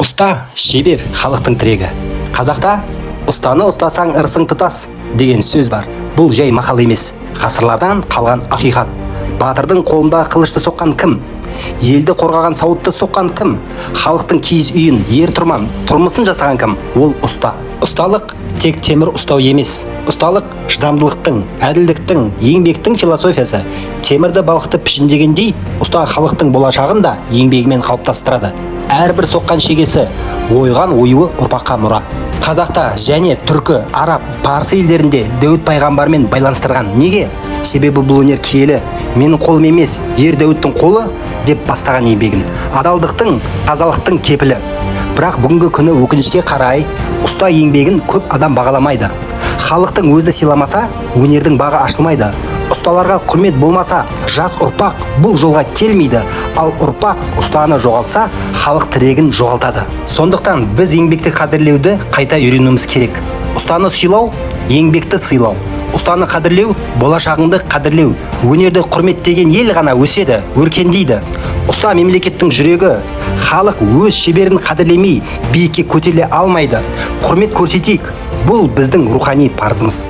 Ұста, шебер, халықтың тірегі. Қазақта «Ұстаны ұстасаң, ырысың тұтас» деген сөз бар. Бұл жай мақал емес, ғасырлардан қалған ақиқат. Батырдың қолындағы қылышты соққан кім? Елді қорғаған сауытты соққан кім? Халықтың киіз үйін, ер тұрман тұрмысын жасаған кім? Ол ұста. Ұсталық тек темір ұстау емес. Ұсталық шыдамдылықтың, әділдіктің, еңбектің философиясы. Темірді балқытып пішіндегендей, ұста халықтың болашағын да еңбегімен қалыптастырады. Әрбір соққан шегесі, ойған оюы ұрпаққа мұра. Қазақта және түркі, араб, парсы елдерінде Дәуіт пайғамбармен байланыстырған. Неге? Себебі бұл өнер киелі. «Менің қолым емес, ер Дәуіттің қолы» деп бастаған еңбегін. Адалдықтың, тазалықтың кепілі. Бірақ бүгінгі күні, өкінішке қарай, ұста еңбегін көп адам бағаламайды. Халықтың өзі сыйламаса, өнердің бағы ашылмайды. Ұсталарға құрмет болмаса, жас ұрпақ бұл жолға келмейді. Ал ұрпақ ұстаны жоғалтса, халық тірегін жоғалтады. Сондықтан біз еңбекті қадірлеуді қайта үйренуіміз керек. Ұстаны сыйлау – еңбекті сыйлау. Ұстаны қадірлеу – болашағыңды қадірлеу. Өнерді құрметтеген ел ғана өседі, өркендейді. Ұста – мемлекеттің жүрегі. Халық өз шеберін қадірлемей, биікке көтеріле алмайды. Құрмет көрсетейік, бұл біздің рухани парызымыз.